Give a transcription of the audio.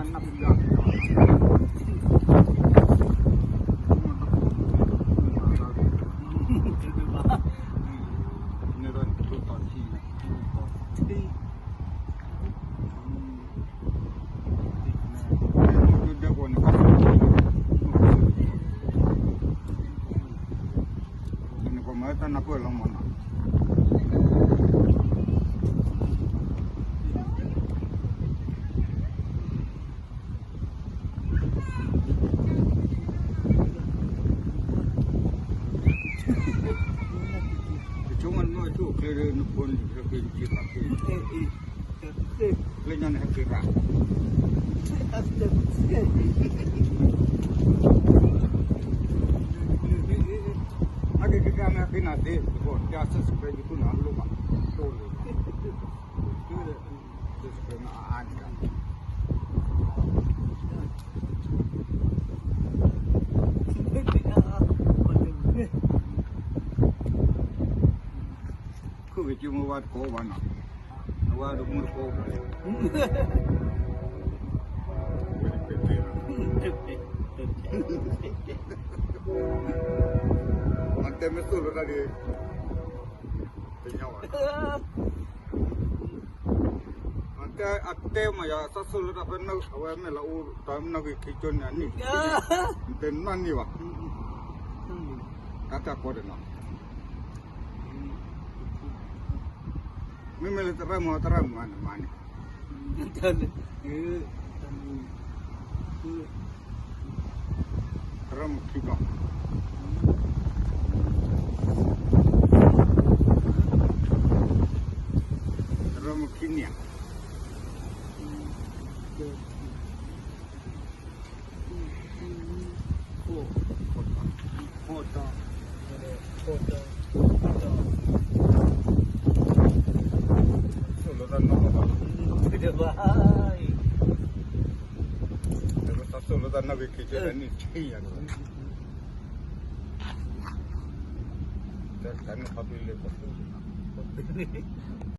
တဆိကမိၣ်နအိၣ်ဆူၣ်အိၣ်ချ့ဒီး နဖိနလံၤ ဟဲက့ၤနက့ၤဘၣ်က့ၤ, လၢညါန့ၣ်ဟဲက့ၤဘၣ်, ဟဲက့ၤက့ၤက့ၤန့ၣ် ဟဲက့ၤနၤသ့, တဘျီ subscribe ယၤ YouTube န့ၣ် အလိၣ်ဘၣ်, တိၢ်လၢ subscribe န့ၣ် အါအါန့ၣ် ခိၣ်ဂ့ၤကၠိမ့ၢ်ဝါတကိးဘၣ်နီၤ, အဝဲဒၣ်မူတကိးဘၣ်, အတဲမ့ၢ်သိၣ်လိတၢ်ဒီး တညီဘၣ်, အတဲ အတဲမးယၤ သးသိၣ်လိတၢ်ဖဲ အဝဲမ့ၢ်လၢအိၣ်တၢ်နီၣ်ဂံၢ်ခံကၠိန့ၣ် အနံၣ် တနီၣ်န့ၢ်ဘၣ်, တၢ်တၢ်ကီတနီၤ, မ့မ့ၢ်လၢသရၣ်မုၣ် သရၣ်မုၣ်မၤန့ၣ် မၤန့ၣ် သရၣ်မုၣ်ခံဘျီ, သရၣ်မုၣ်ခံနံၣ်ဧါ, သိၣ်လိတၢ်နီၣ်ဘၣ်, တၢ်သိၣ်လိတၢ်နီၣ်ဂံၢ်ခံကၠိန့ၣ် နံၣ်ဆံယၤန့ၣ်, တၢ်န့ၣ်ခီဖျိလၢပသိၣ်လိ